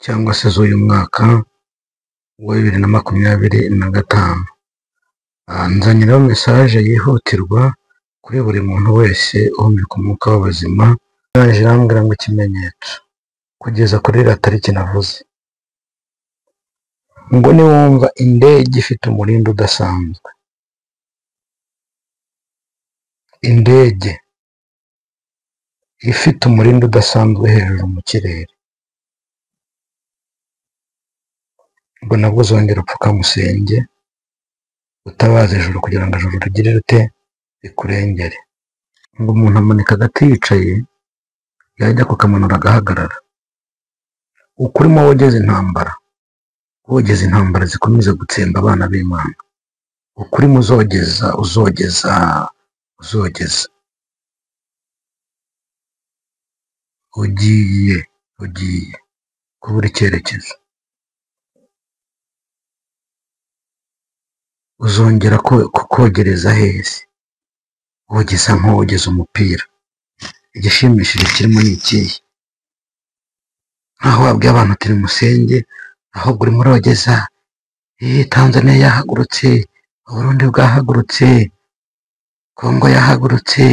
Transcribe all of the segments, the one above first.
cyangwa se z'uyu mwaka wa 2025. Nzanye rero mesaje yihutirwa kuri buri muntu wese uhumeka umwuka w'ubuzima. Irangije irambwira ngo ikimenyetso kugeza kuri iriya tariki navuze, ngo niwumva indege ifite umurindi udasanzwe, indege ifite umurindi udasanzwe hejuru mu kirere, ngo nabwo uzongera upfukamusenge utabaza ijuru kugira ngo ijuru rigire rite rikurengere. Ngo umuntu amanika agati yicaye, yajya kukamanura agahagarara. Ukurimo wogeza intambara, wogeza intambara zikomeza gutsemba abana b'Imana. Ukurimo uzogeza, uzogeza, uzogeza. Ugiye, ugiye kubura icyerekezo. Uzongera kogereza heza, wogeza nk'uwogeza umupira. Igishimishije kirimo ni ikihe? Nkaho wabwiye abantu uti nimusenge, ahubwo urimo urogeza. Tanzania yahagurutse, Uburundi bwahagurutse, Kongo yahagurutse,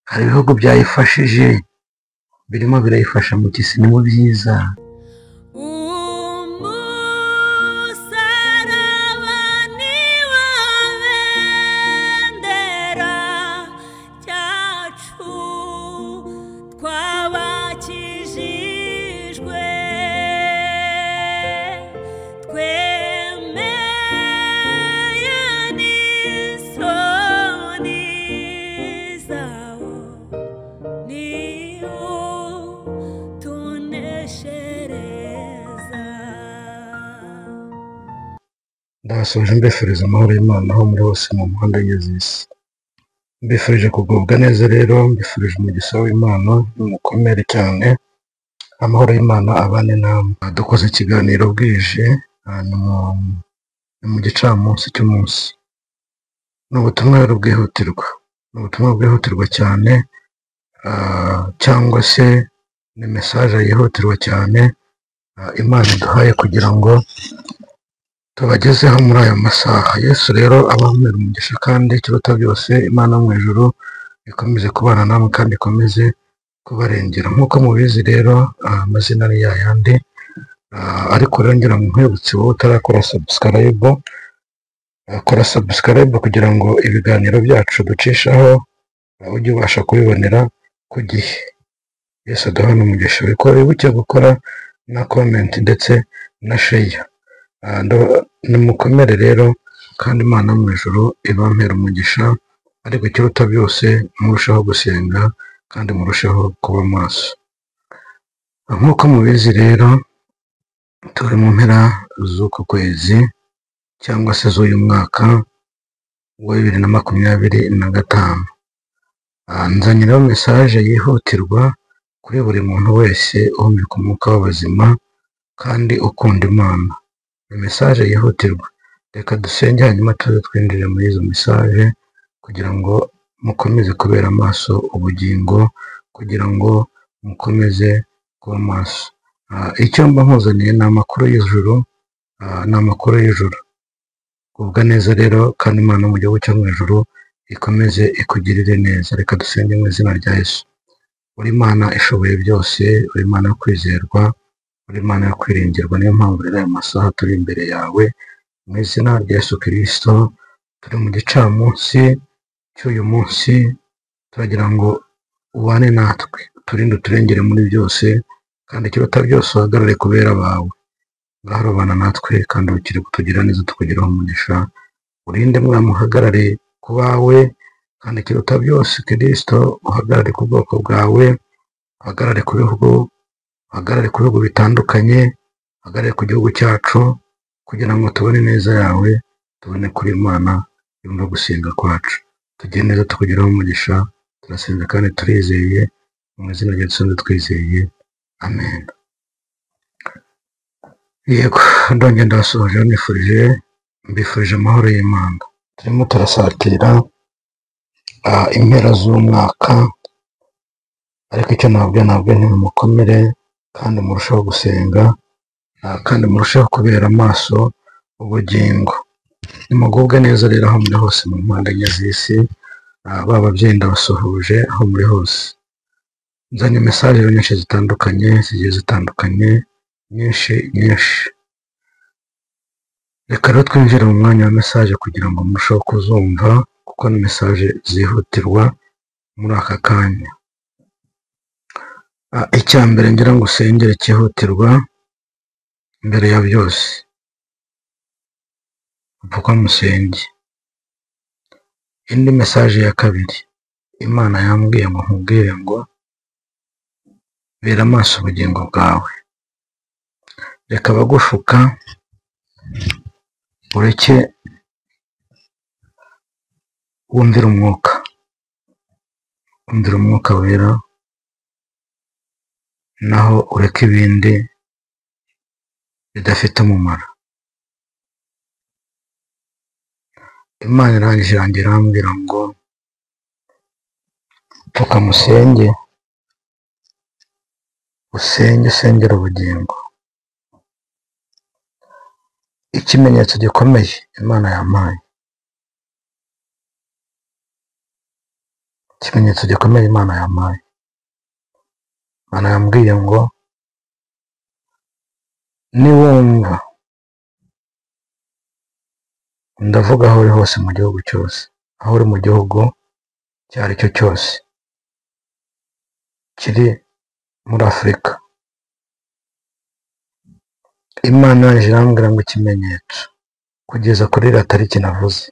hari ibihugu byayifashije, birimo birayifasha mu kisi ni mu byiza. Umusaraba ni wo bendera ryacu twabakijijwe, twemeye n'isoni zawo, niwo tuneshereza. Ndabasoje mbifuriza amahoro y'Imana aho muri hose mu muhanda y'isi. Mbifurije kugubwa neza rero, mbifurije umugisha w'Imana, nimukomere cyane, amahoro y'Imana abane namwe. Dukoze ikiganiro bwije, ni mu gicamunsi cy'umunsi. Ni ubutumwa rero bwihutirwa, ni ubutumwa bwihutirwa cyane, cyangwa se ni mesaje yihutirwa cyane, Imana iduhaye kugira ngo tubagezeho muri aya masaha. Yesu rero abampera umugisha, kandi ikiruta byose Imana yo mu ijuru ikomeze kubana namwe kandi ikomeze kubarengera. Nk'uko mubizi rero, amazina ni yayandi, ariko rero ngira ngo nkwibutse wowe utarakora subscribe, kora subscribe kugira ngo ibiganiro byacu ducishaho, ujye ubasha kubibonera ku gihe. Yesu aduhane umugisha. Wibuke gukora na comment ndetse na share. Nimukomere rero, kandi Imana yo mu ijuru ibampera umugisha, ariko ikiruta byose murusheho gusenga kandi murusheho kuba maso. Nk'uko mubizi rero, turi mu mpera z'uku kwezi cyangwa se z'uyu mwaka wa 2025. Nzanye rero mesaje yihutirwa kuri buri muntu wese uhumeka umwuka w'ubuzima kandi ukunda Imana. Ni mesaje yihutirwa. Reka dusenge hanyuma tuze twinjire muri izo mesaje kugira ngo mukomeze kubera amaso ubugingo, kugira ngo mukomeze kuba maso. Icyo mba nkuzaniye ni amakuru y'ijuru, ni amakuru y'ijuru. Gubwa neza rero, kandi Imana mu gihugu cyo mu ijuru ikomeze ikugirire neza. Reka dusenge mu izina rya Yesu. Uri Imana ishoboye byose, uri Imana yo kwizerwa, uri Imana yo kwiringirwa. Niyo mpamvu rero aya masaha turi imbere yawe mu izina rya Yesu Kristo. Turi mu gicamunsi cy'uyu munsi, turagira ngo ubane natwe, uturinde, uturengere muri byose, kandi ikiruta byose uhagarare kubera bawe. Ngaho rubana natwe kandi ukiri kutugira neza, tukugiraho umugisha. Urinde mwami, uhagarare ku bawe, kandi ikiruta byose Kristo uhagarare ku bwoko bwawe, uhagarare ku bihugu, uhagarare ku bihugu bitandukanye, uhagarare ku gihugu cyacu, kugira ngo tubone neza yawe, tubone kuri Imana yumva gusenga kwacu. Tugire neza, tukugiraho umugisha. Turasenga kandi turizeye mu izina rya Yesu twizeye, amen. Yego, ndongera ndabasoje, mbifurije amahoro y'Imana. Turimo turasatira impera z'umwaka, ariko icyo nababwira ntimukomere kandi murusheho gusenga. kandi murusheho kubera amaso ubugingo. Nimugubwe neza rero aho muri hose mu mpande enye z'isi, ba babyeyi ndabasuhuje aho muri hose. Nzanye message rero nyinshi zitandukanye, zigiye zitandukanye, nyinshi nyinshi. Reka rero twinjire mu mwanya wa message kugira ngo murusheho kuzumva, kuko ni message zihutirwa muri aka kanya. Icya mbere ngira ngo usengere cyihutirwa mbere ya byose, upfuka musenge. Indi message ya kabiri, Imana yambwiye ngo nkubwire ngo bera amaso ubugingo bwawe, reka abagushuka, ureke wumvire umwuka, wumvire umwuka wera, naho ureke ibindi bidafite umumaro. Imana irangije irangira irambwira ngo pfukamusenge, usenge usengere ubugingo. Ikimenyetso gikomeye Imana yampaye, ikimenyetso gikomeye Imana yampaye, Imana yambwiye ngo niwumva, ndavuga aho uri hose mu gihugu cyose, aho uri mu gihugu icyo ari cyo cyose kiri muri Afurika, Imana yaje irambwira ngo ikimenyetso kugeza kuri iriya tariki navuze,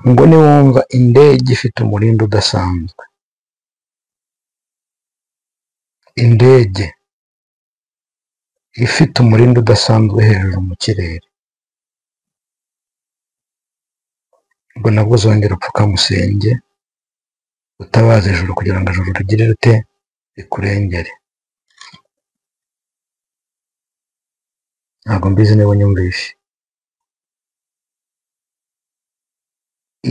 ngo niwumva indege ifite umurindi udasanzwe, indege ifite umurindi udasanzwe hejuru mu kirere, ngo nabwo uzongera upfukamusenge utabaze ijuru kugira ngo ijuru rigire rite rikurengere. Ntabwo mbizi niba unyumvishe.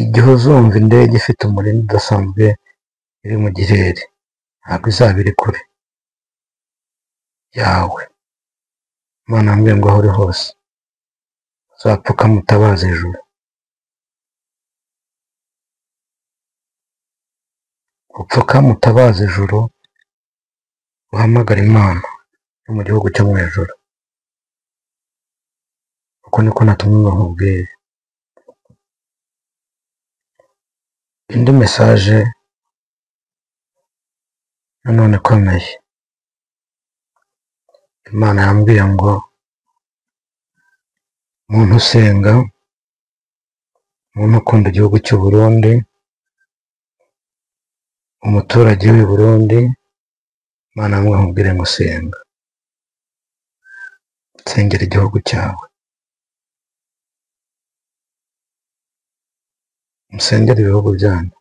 Igihe uzumva indege ifite umurindi udasanzwe iri mu kirere, ntabwo izaba iri kure yawe. Imana yambwiye ngo aho uri hose uzapfukame utabaze ijuru, upfukame utabaze ijuru, uhamagare Imana yo mu gihugu cyo mu ijuru. Uko niko natumwe ngo nkubwire. Indi message nanone ikomeye, Imana yambwiye ngo muntu usenga, muntu ukunda igihugu cy'u Burundi, umuturage w'i Burundi, Imana yambwiye ngo nkubwire ngo senga, sengera igihugu cyawe, musengere ibihugu byanyu,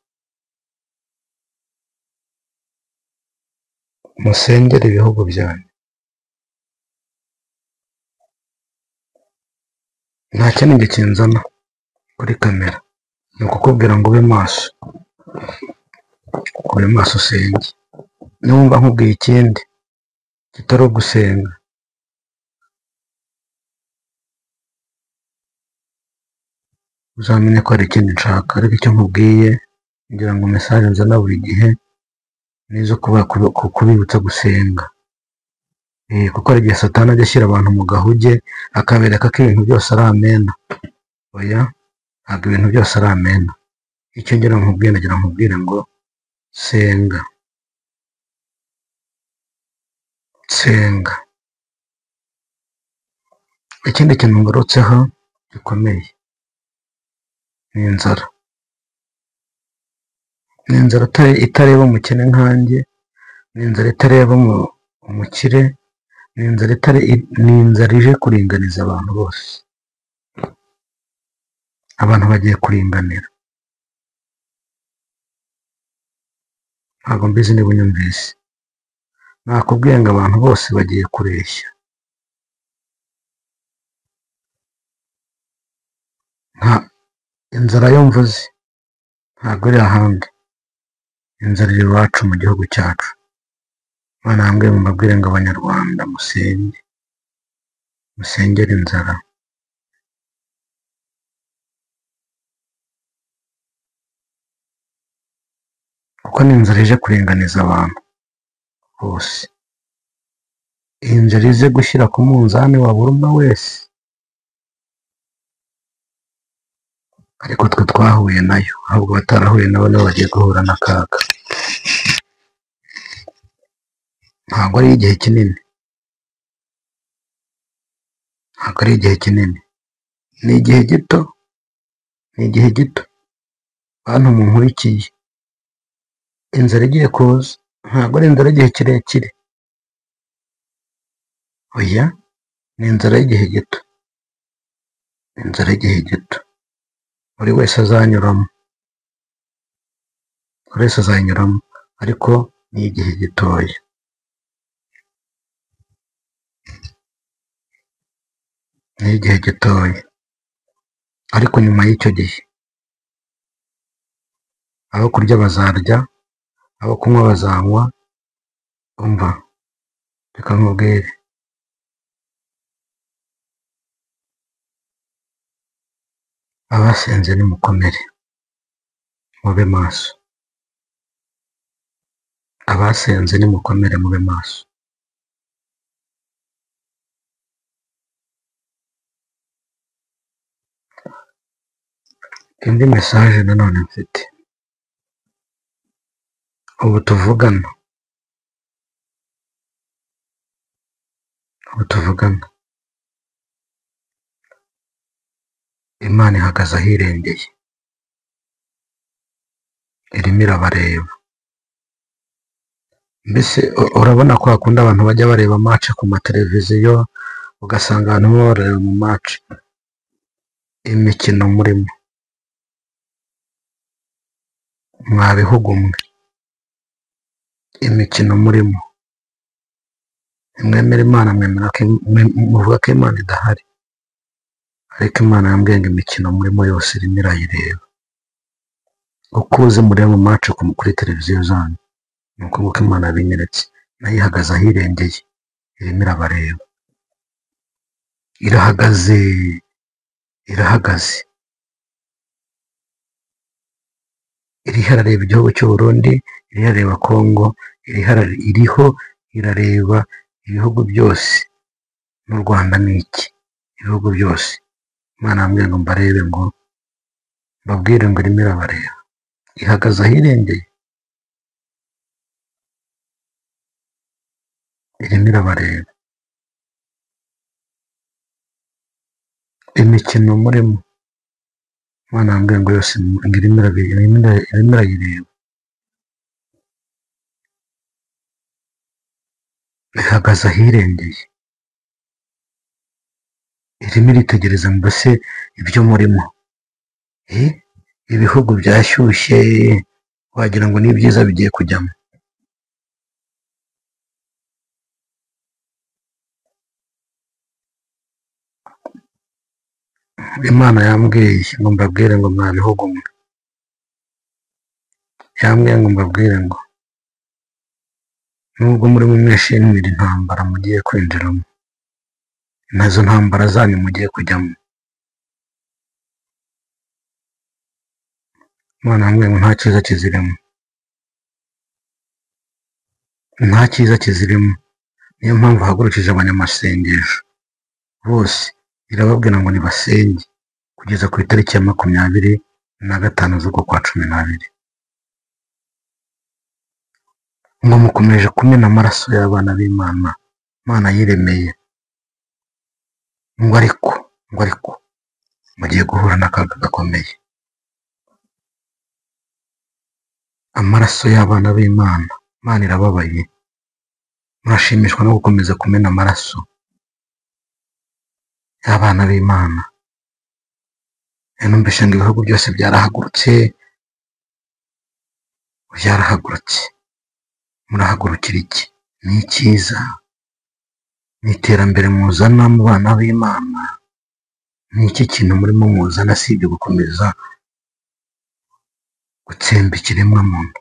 musengere ibihugu byanyu. Nta kindi kinzana kuri kamera, ni ukukubwira ngo ube maso, ube maso usenge. Niwumva nkubwiye ikindi kitari ugusenga, uzamenye ko hari ikindi nshaka. Ariko icyo nkubwiye, ngira ngo message nzana buri gihe ni izo kubibutsa gusenga. Kuko hari igihe Satani ajya ashyira abantu mu gahuge akabereka ko ibintu byose ari amena. Oya, ntabwo ibintu byose ari amena. Icyo ngira ngo nkubwire, nagira ngo nkubwire ngo senga, senga. Ikindi kintu ngarutseho gikomeye ni inzara. Ni inzara itareba umukene nkanjye, ni inzara itareba umukire, ni inzara itari, ni inzara ije kuringaniza abantu bose. Abantu bagiye kuringanira. Ntabwo mbizi niba unyumvise. Nakubwiye ngo abantu bose bagiye kureshya. Nta inzara yo mvuze ntabwo iri ahandi, inzara iri iwacu mu gihugu cyacu. Imana yambwiye ngo mbabwire ngo Abanyarwanda musenge. Musengere inzara. Kuko ni inzara ije kuringaniza abantu bose. Iyi nzara ize gushyira ku munzani wa buri umwe wese. Ariko twe twahuye nayo, ahubwo batarahuye nabo nibo bagiye guhura n'akaga. Ntabwo ari igihe kinini, ntabwo ari igihe kinini, ni igihe gito, ni igihe gito. Bantu munkurikiye, inzara igiye kuza ntabwo ari inzara y'igihe kirekire, oya, ni inzara y'igihe gito, inzara y'igihe gito. Buri wese azanyuramo, buri wese azanyuramo, ariko ni igihe gitoya. Ni igihe gitoya, ariko nyuma y'icyo gihe abo kurya bazarya, abo kunywa bazanywa. Umva, reka nkubwire, abasenze nimukomere, mube maso. Abasenze nimukomere, mube maso. Indi mesaje nanone mfite, ubu tuvugana, ubu tuvugana, Imana ihagaze ahirengeye, irimo irabareba. Mbese urabona ko hakunda abantu bajya bareba match ku mateleviziyo, ugasanga abantu baba bareba mu match, imikino murimo mwa bihugu mwe, imikino murimo, ntimwemera Imana, mwemera ko muvuga ko Imana idahari, ariko Imana yambwiye ngo imikino murimo yose irimo irayireba. Uko uzi mureba mu match kuri televiziyo zanyu, ni uko nguko Imana yabinyeretse, nayo ihagaze ahirengeye, irimo irabareba, irahagaze, irahagaze, iriho irareba igihugu cy'u Burundi, iriho irareba Kongo, iriho irareba ibihugu byose, n'u Rwanda ni iki, ibihugu byose. Imana yambwiye ngo mbarebe, ngo mbabwire ngo irimo irabareba, ihagaze ahirengeye, irimo irabareba. Imikino murimo, Imana yambwiye ngo yose ngo irimo irayireba, ihagaze ahirengeye, irimo iritegereza mbese ibyo murimo. Ibihugu byashyushye, wagira ngo ni ibyiza bigiye kujyamo. Imana yambwiye ngo mbabwire ngo mwa bihugu mwe, yambwiye ngo mbabwire ngo nubwo murimo mwishimira intambara mugiye kwinjiramo, nazo ntambara zanyu mugiye kujyamo, Imana yambwiye ngo nta cyiza kizirimo, nta cyiza kizirimo. Niyo mpamvu hagurukije abanyamasengesho bose, irababwira ngo nibasenge kugeza ku itariki ya 25 z'ukwa kwa 12, ngo mukomeje kumena amaraso y'abana b'Imana, Imana yiremeye, ngo ariko, ngo ariko mugiye guhura n'akaga gakomeye. Amaraso y'abana b'Imana, Imana irababaye, murashimishwa no gukomeza kumena amaraso y'abana b'Imana. Numvise ngo ibihugu byose byarahagurutse, byarahagurutse. Murahagurukira iki? Ni icyiza, ni iterambere muzana mu bana b'Imana? Ni iki kintu murimo muzana si ibyo gukomeza gutsemba ikiremwamuntu?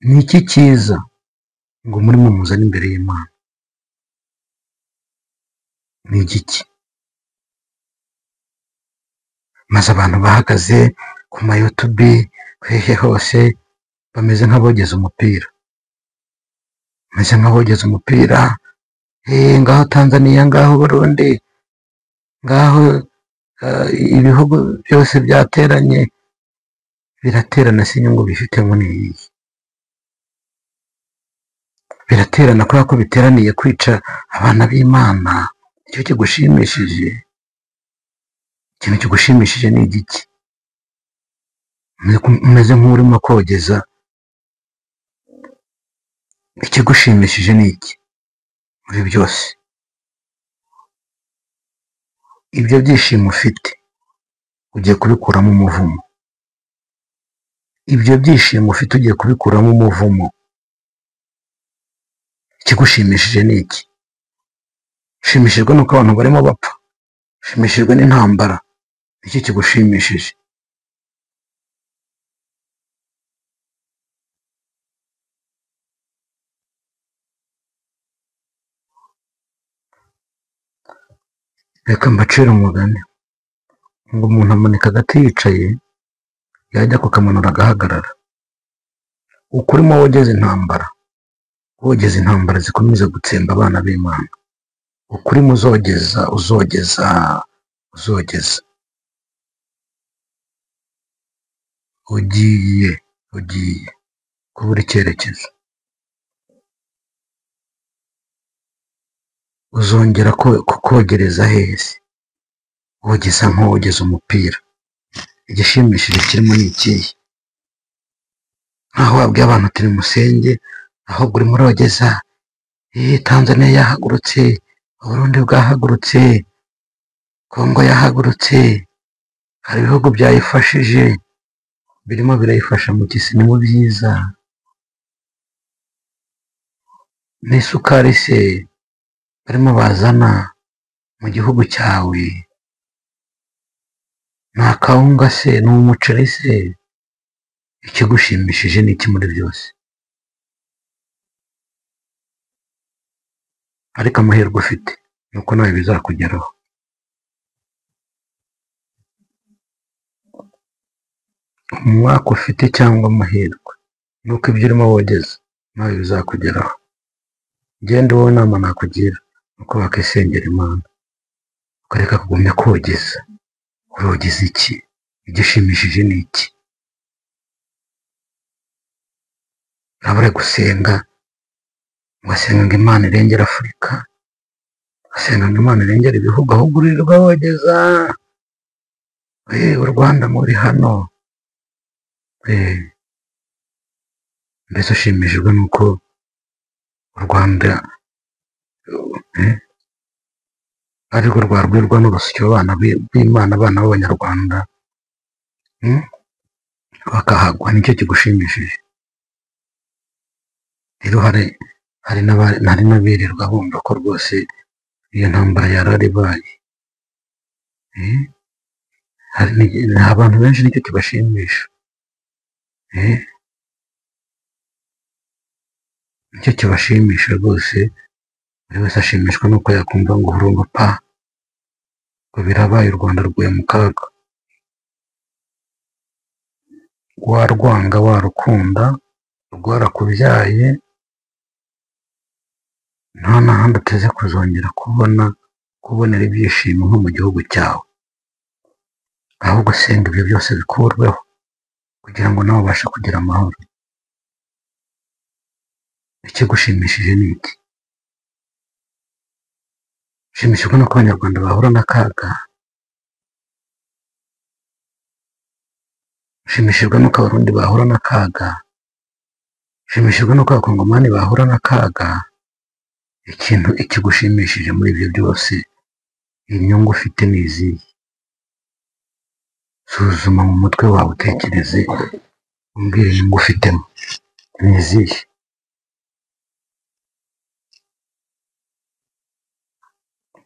Ni iki cyiza ngo murimo muzane imbere y'Imana ni igiki? Maze abantu bahagaze ku ma YouTube hehe hose bameze nk'abogeza umupira, bameze nk'abogeza umupira. Ngaho Tanzania, ngaho Burundi, ngaho ibihugu byose byateranye, biraterana si inyungu bifitemo ni iyihe? Biraterana kubera ko biteraniye kwica abana b'Imana. Icyo kigushimishije, ikintu kigushimishije ni igiki? Umeze nk'urimo kogeza. Ikigushimishije ni iki muri byose? Ibyo byishimo ufite ugiye kubikuramo umuvumo. Ibyo byishimo ufite ugiye kubikuramo umuvumo. Ikigushimishije ni iki? Ushimishijwe nuko abantu barimo bapfa? Ushimishijwe n'intambara? Iki kigushimishije? Reka mbacire umugani ngo umuntu amanika agati yicaye, yajya kukamanura agahagarara. Uko urimo wogeza intambara, wogeza intambara zikomeza gutsemba abana b'Imana, uko urimo uzogeza, uzogeza, uzogeza, ugiye kubura icyerekezo. Uzongera kukogereza hehe? Wogeza nk'uwogeza umupira. Igishimishije kirimo ni ikihe? Nkaho wabwiye abantu uti nimusenge, ahubwo urimo urogeza. Tanzania yahagurutse, Uburundi bwahagurutse, Kongo yahagurutse, hari ibihugu byayifashije, birimo birayifasha mu kisi, ni mu byiza. N'isukari se barimo bazana mu gihugu cyawe, ni akawunga se, ni umuceri se? Ikigushimishije ni iki muri byose? Ariko amahirwe ufite ni uko nawe bizakugeraho. Umwaka ufite cyangwa amahirwe ni uko ibyo urimo wogeza nawe bizakugeraho. Genda wowe, inama nakugira ni uko wakisengera Imana ukareka kugumya kogeza. Urogeza iki? Igishimishije ni iki? Urabura gusenga, ugasenga ngo Imana irengere Afurika, ugasenga ngo Imana irengere ibihugu, ahubwo urirwa wogeza. U Rwanda muri hano. Mbese ushimishijwe nuko u Rwanda arirwo rwarwirwa n'urusyo abana b'Imana, abana b'Abanyarwanda bakahagwa? Nicyo kigushimishije? Rero hari n'abirirwa bumva ko rwose iyo ntambara yarari ibaye. Abantu benshi nicyo kibashimisha. Nicyo kibashimisha rwose. Buri wese ashimishwa nuko yakumva ngo hurungu pa, ngo birabaye, u Rwanda rguye mu kaga. Warwanga warukunda, rwarakubyaye, nta n'ahandi uteze kuzongera kubonera ibyishimo nko mu gihugu cyawe. Ahubwo senga ibyo byose bikurweho kugira ngo nawe ubashe kugira amahoro. Ikigushimishije ni iki? Ushimishijwe nuko Abanyarwanda bahura n'akaga? Ushimishijwe nuko Abarundi bahura n'akaga? Ushimishijwe nuko Abakongomani bahura n'akaga? Ikintu ikigushimishije muri ibyo byose, inyungu ufite ni izihe? Suzuma mu mutwe wawe, utekereze, umbwire inyungu ufitemo ni izihe?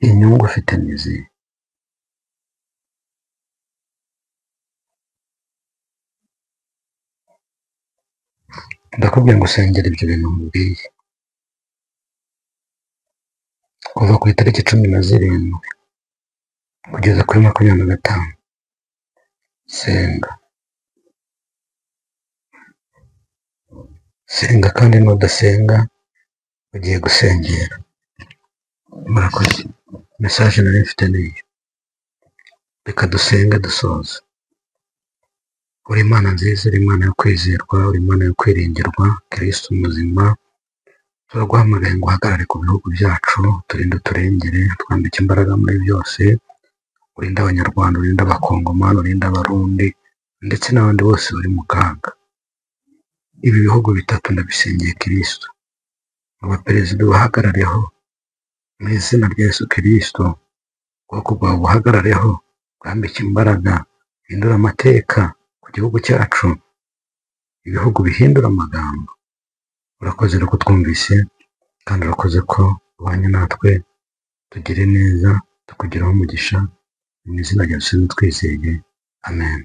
Inyungu ufite ni izihe? Ndakubwiye ngo usengere ibyo bintu nkubwiye. Kuva ku itariki 17 kugeza kuri 25, senga. Senga kandi nudasenga ugiye gusengera. Murakoze. Message nari mfite niyo. Reka dusenge dusoza. Uri Imana nziza, uri Imana yo kwizerwa, uri Imana yo kwiringirwa, Kristo muzima, turaguhamagaye ngo uhagarare ku bihugu byacu, turinde uturengere, twambike imbaraga muri byose, urinde Abanyarwanda, urinde Abakongomani, urinde Abarundi, ndetse n'abandi bose bari mu kaga. Ibi bihugu bitatu ndabisengeye Kristo. Abaperezida ubahagarareho mu izina rya Yesu Kristo, ubwoko bwawe buhagarareho, bwambike imbaraga, hindura amateka ku gihugu cyacu, ibihugu bihindura amagambo. Urakoze rero ko twumvise kandi urakoze ko ubanye natwe, tugire neza, tukugiraho umugisha, mu izina rya Yesu twizeye, amen.